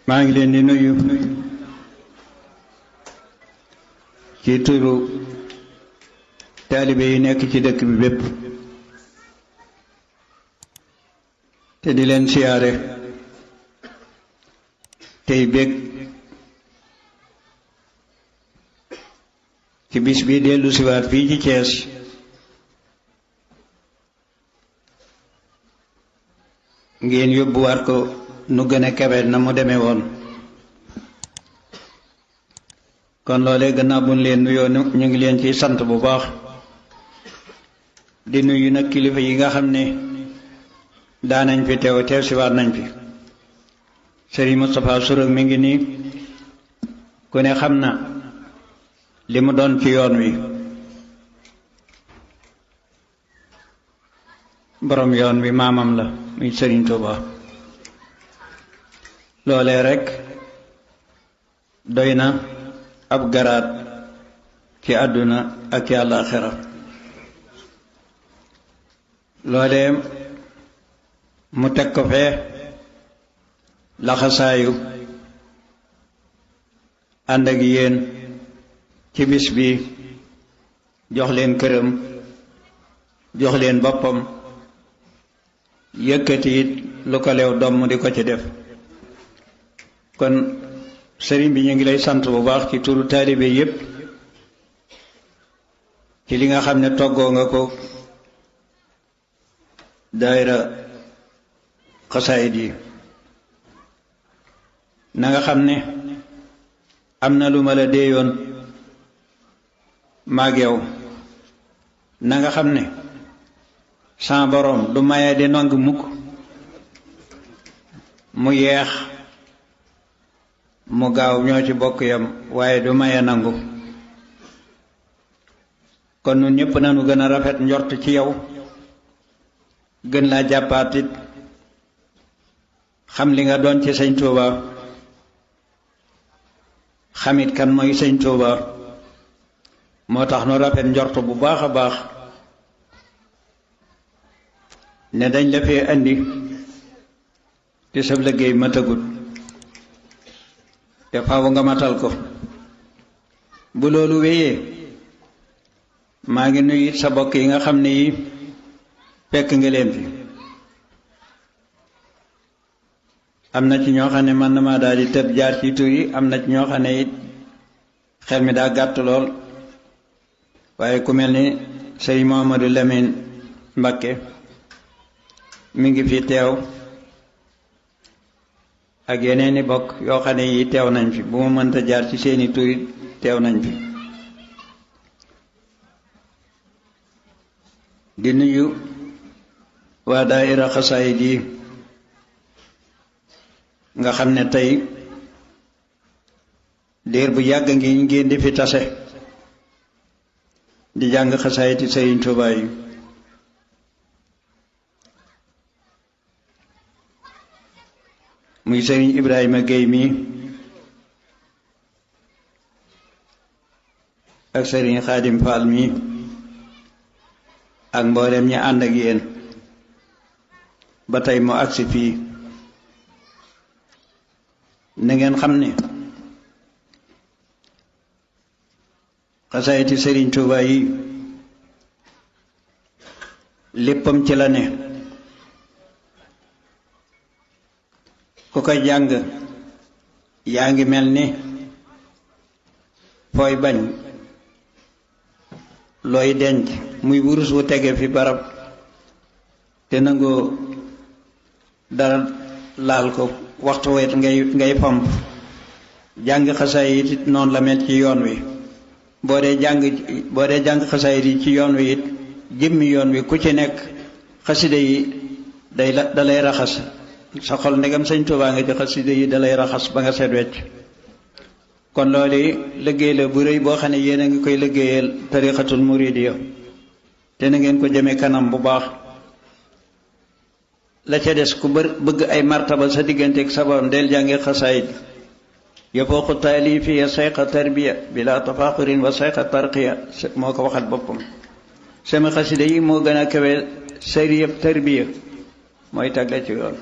maa ngi leen di nuyu ci turu taalibe yi nekk ci dëkk bi bépp te di leen siyaare tey bég ci bis bi dellu siwaat fii ci Thiès ngeen yóbbuwaat ko nu gën a kawe na mu demee woon kon loolee gannaaw buñ leen nuyoo ñu ngi leen ci sant bu baax di nuyu nag kilifa yi nga xam ne daanañ fi teew siwaat nañ fi Serigne Moustapha Sourang mi ngi nii ku ne xam na li mu doon ci yoon wi borom yoon wi maamam la muy Serigne Touba loolee rekk doy na ab garaat ci àdduna ak ci àllaaxira loolee mu teg ko fee laxasaayu ànd ak yéen ci bis bi jox leen këram jox leen boppam yëkkati it lu ko leew doom di ko ci def kon sëriñ bi ñu ngi lay sant bu baax ci turu taalibe yépp ci li nga xam ne toggoo nga ko daayira xasaayid yi na nga xam ne am na lu ma la déeyoon maag yow na nga xam ne sa boroom du maye di nangu mukk mu yeex mu gaaw ñoo ci bokk yam waaye du maye nangu kon nun ñépp nañu gën a rafet njort ci yow gën laa jàppaatit xam li nga doon ci sëñ Tuuba xamit kan mooy sëñ Tuuba moo tax nu rafet njort bu baax a baax ne dañ la fee andi te sab liggéey matagut te faaw nga matal ko bu loolu wéyee maa ngi nuyu it sa bokk yi nga xam ne yi fekk nga leen fi am na ci ñoo xam ne man na maa daal di tëb jaar ci tur yi am na ci ñoo xam ne it xel mi daa gàtt lool waaye ku mel ni Sëriñ Mouhamadou Lamine Mbakke mi ngi fi teew ak yeneeni bokk yoo xam ne yi teew nañ fi bu ma mënta jaar ci seeni tur yi teew nañ fi di nuyu waa daayira xasaayid yi nga xam ne tey diir bu yàgg ngi ngeen di fi tase di jàng xasaayid yi Sëriñ Tuubaa yi muy Sëriñ Ibrahima Gueye mi ak Sëriñ Xaadim Fall mi ak mboolem ñi ànd ak yéen ba tey mu agsi fii na ngeen xam ne xasaayiti Sëriñ Tuuba yi léppam ci la ne ku koy jàng yaa ngi mel ni fooy bañ looy denc muy wurus wu tege fi barab te nangoo dara laal ko waxtu wet ngay fomp jàng xasaayit it noonu la mel ci yoon wi boo dee jàng xasaayit yi ci yoon wi it jëmmi yoon wi ku ci nekk xasida yi dalay raxas sa xol ndegam sëñ Tuubaa nga ci xasida yi dalay raxas ba nga seet wecc kon loolu liggéey la bu rëy boo xam ne yéen a ngi koy liggéeyal tariqatul muridiya te na ngeen ko jëmee kanam bu baax la ca des ku bëgg ay martaba sa digganteeg sa borom del jàngi xasaayid yafooqu taalifi ya sayqa tarbiya bila tafaaxurin wa sayqa tarqiya moo ko waxal boppam sama xasida yi moo gën a kawe sari yëpp tarbiya mooy tàggat ci yoon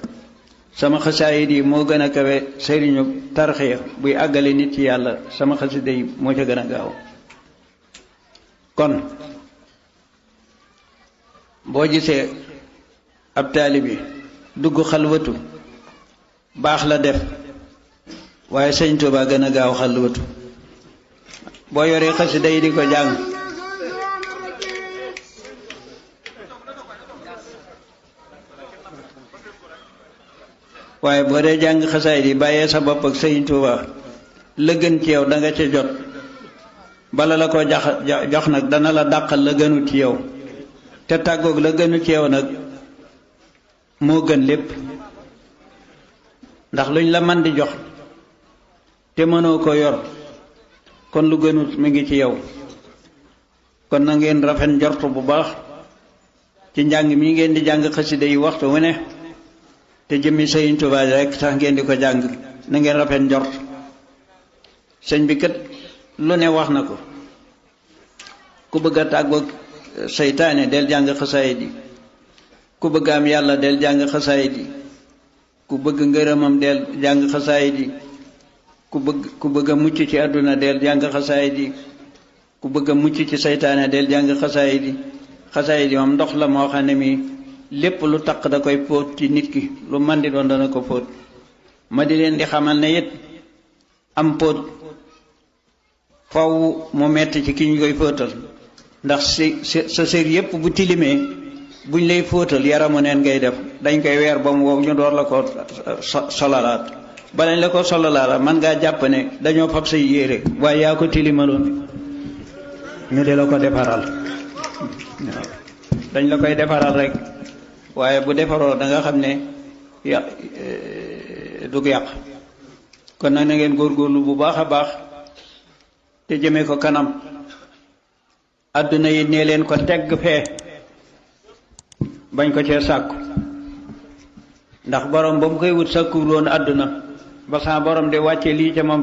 sama xasaayid yi moo gën a kawe sëriñu tarxiya buy àggale nit ci yàlla sama xasida yi moo ca gën a gaaw kon boo gisee ab taalibi dugg xalwatu baax la def waaye sëñ Tuubaa gën a gaaw xalwatu boo yoree xasida yi di ko jàng waaye boo dee jàng xasaay di bàyyee sa bopp ak sëñ Tuubaa la gën ci yow da nga ca jot bala la ko jox nag dana la dàqal la gënu ci yow te tàggoog la gënu ci yow nag moo gën lépp ndax luñ la man di jox te mënoo ko yor kon lu gënut mi ngi ci yow kon na ngeen rafet njort bu baax ci njàng mi ngeen di jàng xasida yi waxtu wu ne te jëmmi Sëriñ Tuubaa rek tax ngeen di ko jàng na ngeen rafet njort sëñ bi kat lu ne wax na ko ku bëgg a tàggoog seytaane del jàng xasaayid yi ku bëgg am yàlla del jàng xasaayid yi ku bëgg ngërëmam del jàng xasaayid yi ku bëgg a mucc ci àdduna del jàng xasaayid yi ku bëgg a mucc ci seytaane del jàng xasaayid yi xasaayid yi moom ndox la moo xam ne mi lépp lu taq da koy póot ci nit ki lu man di doon dana ko póot ma di leen di xamal ne it am póot faw mu metti ci ki ñu koy fóotal ndax sa sër yépp bu tilimee buñ lay fóotal yaramu neen ngay def dañ koy weer ba mu wow ñu door la ko solalaat balañ la ko solalaat man ngaa jàpp ne dañoo fab say yére waaye yaa ko tilimaloon ñu di la ko defaral waaw dañ la koy defaral rek waaye bu defaroo da nga xam ne dug yàq kon nag na ngeen góorgóorlu bu baax a baax te jëmee ko kanam adduna yi nee leen ko tegg fee bañ ko cee sàkku ndax borom ba mu koy wut sàkkuwul woon adduna ba sa borom de wàcce lii ca moom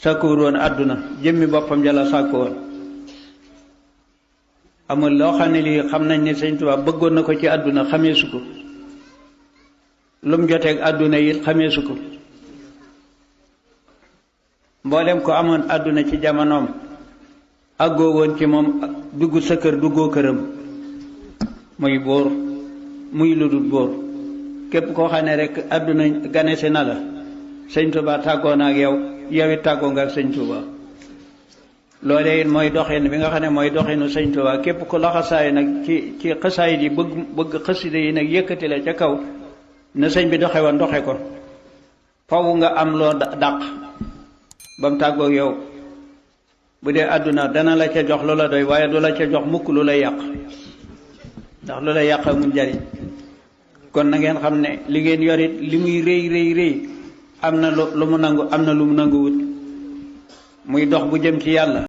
sàkkuwul woon adduna jëmmi boppam jala sàkku woon amul loo xam ne lii xam nañ ne Sëñ Tuubaa bëggoon na ko ci àdduna xamee su ko lu mu joteeg àdduna it xamee su ko mboolem ko amoon àdduna ci jamonoom àggoo woon ci moom dugg sa kër duggoo këram muy bóor muy ludul bóor képp koo xam ne rek àdduna ganese na la Sëñ Tuubaa tàggoo na ak yow yow it tàggoo nga ak Sëñ Tuubaa loolee it mooy doxin bi nga xam ne mooy doxinu Sëñ Tuubaa képp ku laxasaay nag ci xasaay yi bëgg xasida yi nag yëkkati la ca kaw na sëñ bi doxe woon doxe ko faw nga am loo dàq ba mu tàggoog yow bu dee àdduna dana la ca jox lu la doy waaye du la ca jox mukk lu lay yàq ndax lu lay yàq amul njariñ kon na ngeen xam ne li ngeen yorit li muy rëy am na lu mu nangu am na lu mu nanguwut muy dox bu jëm ci yàlla